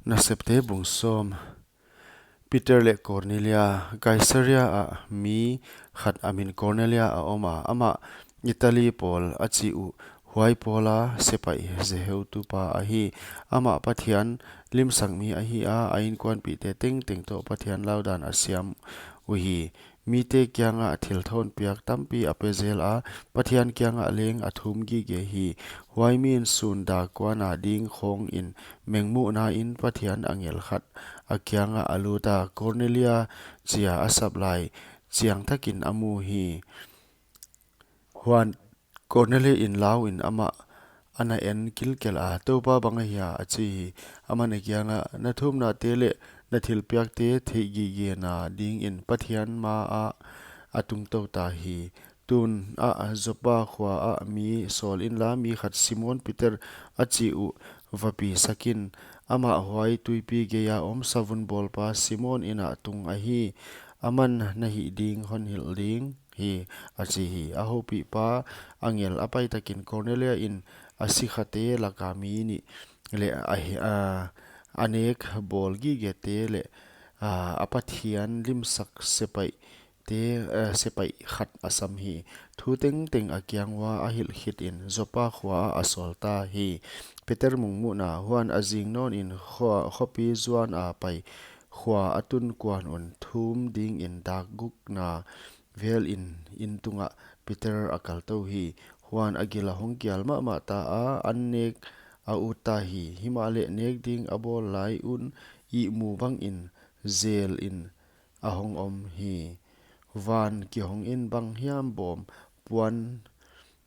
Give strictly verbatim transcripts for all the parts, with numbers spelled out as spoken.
Nasepte bung sawm. Peter leh Kornelia. Kaisaria ah mi khat a min Kornelia a om a, amah Itali pawl a chi uh, huai pawla sepaih zeheutupa ahi. Amah Pathian limsakmi ahi a, a inkuanpihte tengteng toh Pathian laudan a siam uhi. Mite kiangah thilthawnpiak tampi a pe zel a, Pathian kiangah leng a thum gige hi. Huai min sun dak kuana ding khawngin mengmuhna in Pathian angel khat a kiangah a lut a, Kornelia, chia a sap lai chiangtakin a mu hi. Huan Kornelia in lau in amah ana en kilkel a, Toupa, bang ahia? a chi hi. Aman a kiangah, Na thumnate leh na thilpiakte theihgigena dingin Pathian maah a tungtou ta hi. Tun ah Joppa khua ah mi sawl inla, mi khat Simon Peter a chi uh va pi sak in. Amah huai tuipi geia om savun bawlpa Simon in ah tung ahi. Aman na hih ding hon hilh ding hi, a chi hi. A houpihpa angel a paitakin Kornelia in a sikhate laka mi nih leh a hi-, a, a nek bawl gigete leh, a, a Pathian limsak sepaihte, a, sepaih khat a sam hi. Thu tengteng a kiang ua a hilh khitin Joppa khua ah a sawl ta hi. Peter mengmuhna. Huan a zing nawnin khua, khopi zuan a pai khua a tun kuan un thum dingin dak gukna velin in tungah Peter a kaltou hi. Huan a gil a hong kial mahmah ta a, an nek a ut ta hi. Himahleh nek ding a bawl lai un ihmu bangin zelin a hong om hi. Van kihongin bang hiam bawm puan,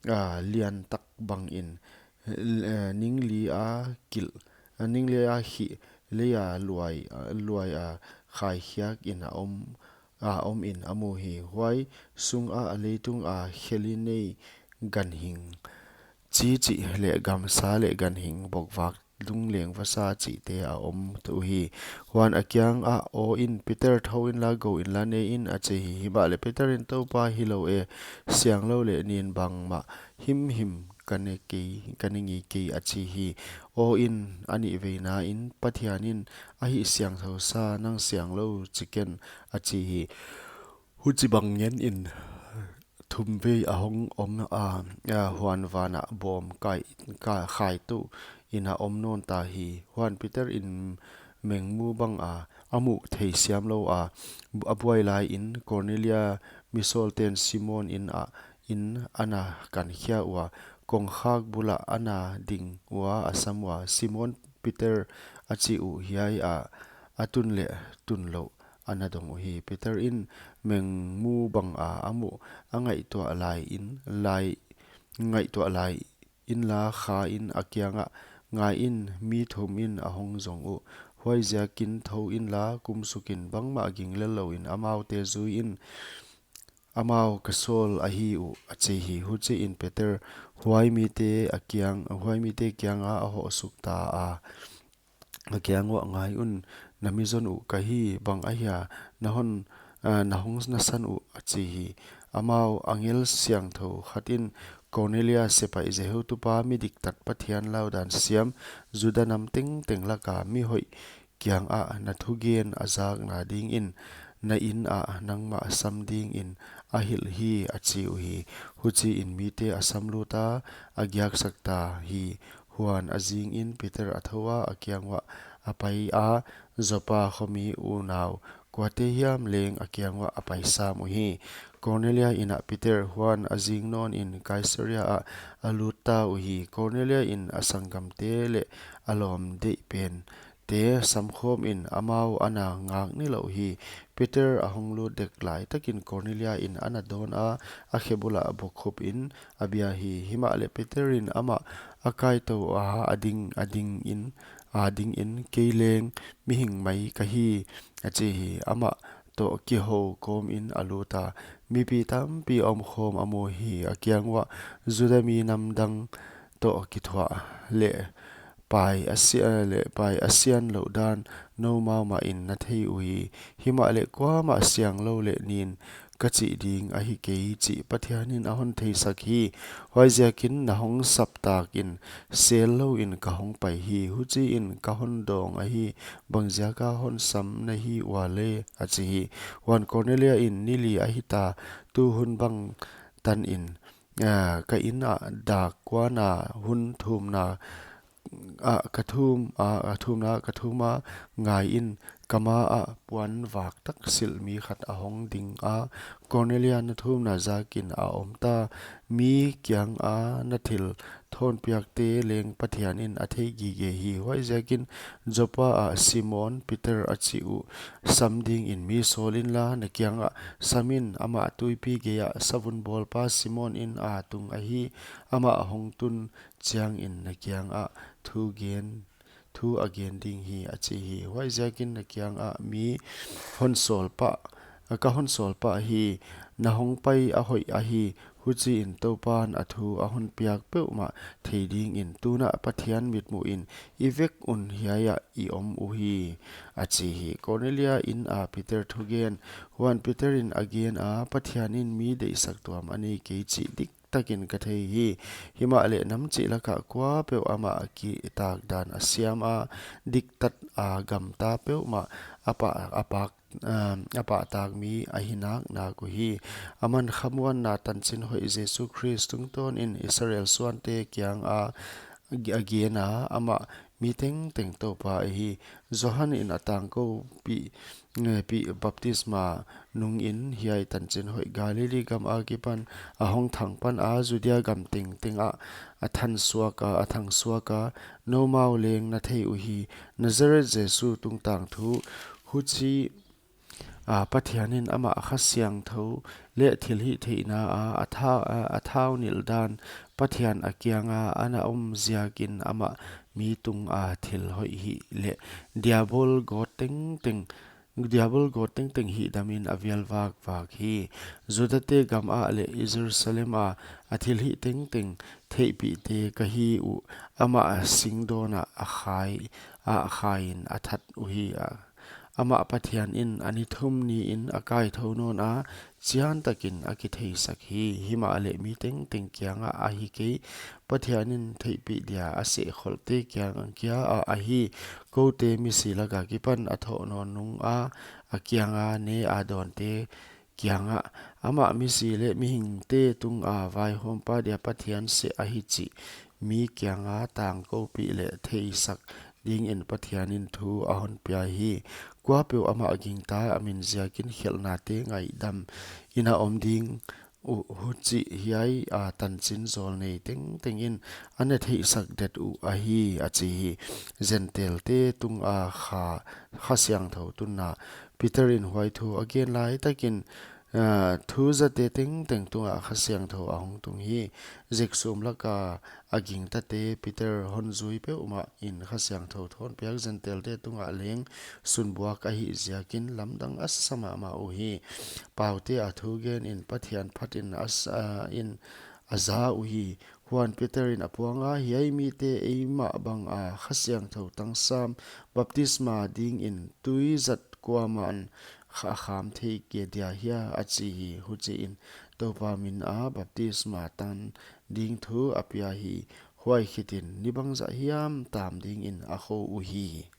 a, liantak bangin, eh, ningli a kilh, a, ningli a khih leia luai, a, luai a khaikhiakin a om, a omin a mu hi. Huai sungah leitunga khelin nei ganhing, chichi leh gamsa leh ganhing bokvak lungleng vasa chihte a om uhi. Huan a kiangah aw in, Peter, thou inla, gou inla, ne in, a chi hi. Himahleh Peter in, Toupa, hilou e, sianglou leh nin bangmah himhim ka ne kei, ka ne ngei kei, a chi hi. Aw in a nihveina in Pathian in, A hih siangthou sa, nang sianglou chi ken, a chi hi. Huchibang ngenin thumvei a hong om a, a, huan vanah bawm kai, ka, khaitu in a om nawn ta hi. Huan Peter in mengmu banga a muh theisiam lou a, a buai laiin Kornelia misawlten Simon in ah in ana kankhia ua, kongkhak bulah ana ding ua a sam ua, Simon Peter a chi uh hiai ah a tun leh tun louh ana dong uhi. Peter in mengmu banga a muh a ngaihtuah laiin, lai, ngaihtuah lai inla kha in a kiangah, Ngai in, mi thum in a hong zong uh. Huaiziakin thou inla, kumsukin, bangmah ginglel louin amaute zuiin, amau ka sawl ahi uh, a chi hi. Huchiin Peter huai mite a kiang, huai mite kianga a hoh suk ta a, a kiang uah, Ngai un, na mi zon uh ka hi, bang ahia na hon, a, na hong nasan uh? a chi hi. Amau angel siangthou khat in, Kornelia, sepaih zeheutupa, midiktat, Pathian laudan siam, Juda nam tengteng laka mi hoih kiangah na thugen a zakna dingin na in ah nangmah sam dingin a hilh hi, a chi uhi. Huchiin mite a samlut a, a giaksak ta hi. Huan a zingin Peter a thou a, a kiang uah a pai a, Joppa khomi unau kuate hiam leng a kiang uah a pai sam uhi. Kornelia in ah Peter. Huan a zing nawnin Kaisaria ah a lut ta uhi. Kornelia in a sanggamte leh a lawm deihpente samkhawmin amau ana ngak nilouh hi. Peter a hong lut dek laitakin Kornelia in ana dawn a, a khe bulah bokhupin a bia hi. Himahleh Peter in amah a kaitou a, a ding, a dingin, a dingin, Kei leng mihing mai ka hi, a chi hi. Amah toh kihou kawmin a lut a, mipi tampi omkhawm a mu hi. A kiang uah, Juda mi namdang toh kithuah leh pai a sia, leh pai a sian louh dan noumau mahin na thei uhi. Himahleh kuamah sianglou leh nin ka chih ding ahi kei chih Pathianin a hon theisak hi. Huaiziakin na hong saptakin sel louin ka hong pai hi. Huchiin ka hon dawng ahi, bangziaka hon sam na hi ua le, a chi hi. Huan Cornelia in, ni li ahi ta, tu hun bang tanin, ah, ka inn ah dak kuana hun thumna ah ka thum, ah, a thumna ka thum a, ngaiin, ka ma ah puan vak tak silh mi khat a hong ding a, Cornelia, na thumna zakin a om ta, mi kianga na thil thawnpiakte leng Pathianin a thei gige hi. Huaiziakin Joppa ah Simon Peter a chih uh sam dingin mi sawl inla, na kiangah samin, amah tuipi geiah savun bawlpa Simon inn a tung ahi, amah hong tun chiangin na kiangah thu gen, thu a gen ding hi, a chi hi. Huaiziakin na kiangah mi hon sawl pah, ka hon sawl pah hi. Na hong pai a hoih ahi. Huchiin Toupan a thu a hon piak peuhmah thei dingin tuna Pathian mitmuhin i vek un hiai ah i om uhi, a chi hi. Cornelia inn a Peter thugen. Huan Peter in a gen a, Pathianin mi deihsak tuam a nei kei chih dik takin ka thei hi. Himahleh nam chih lakah kuapeuh amah a kitak dan a siam a, diktat a gamta peuhmah a pah, a pak, um, a pahtak mi ahi naknak uhi. Aman khamuanna tanchin hoih Jesu Khrist tungtawnin Israel suante kianga a gen a, amah mi tengteng Toupa ahi. Johan in a tangkoupih, eh, pih baptisma nungin hiai tanchin hoih Galilee gam akipan a hong thang pan a, Judea gam tengteng ah a thang suak a, a thang suak a, noumau leng na thei uhi, Nazareth Jesu tungtang thu. Huchi a, Pathianin amah Kha Siangthou leh thilhihtheihna a, a tha-, a, a thaunilh dan Pathian a kianga ana om ziakin amah mi tunga thil hoih hih leh Diabol gawt tengteng, Diabol gawt tengteng hihdamin a vial vakvak hi. Judate gam ah leh Jerusalem a, a thilhih tengteng theihpihte ka hi uh, amah a singdawn ah a khai, a khaiin a that uhi a. Amah Pathianin a ni thum niin a kaithou nawn a, chiantakin a kitheisak hi. Himahleh mi tengteng kiangah ahi kei, Pathianin theihpih dia a sehkholhte kiang kia ah ahi. Koute misi laka kipan a thoh nawn nunga, a kianga ne a dawnte kiangah, amah misi leh mihingte tunga vaihawmpa dia Pathian seh ahi chih mi kianga tangkoupih leh theisak dingin Pathianin thu a hon pia hi. Kuapeuh amah gingta, a min ziakin khelhnate ngaihdamin a om ding uh, huchih hiai a tanchin zawlnei tengtengin ana theihsak det uh ahi, a chi hi. Gentilete tunga Kha, Kha Siangthou tunna. Peter in huai thu a gen laitakin, ah, thuzate tengteng tunga Kha Siangthou a hong tung hi. Ziksum laka a gingtate Peter hon zui peuhmah in Kha Siangthou thawnpiak Gentilete tunga leng sunbuak ahih ziakin lamdang a sa mahmah uhi. Paute a thugen in Pathian phatin a sa, in a za uhi. Huan Peter in a puanga, hiai mite eimah banga Kha Siangthou tangsam baptisma dingin tui zat kuaman kha-, kham thei kei dia hia, a chi hi. Huchiin Toupa mina baptisma tang ding thu a pia hi. Huai khitin ni bangzah hiam tam dingin a khou uhi.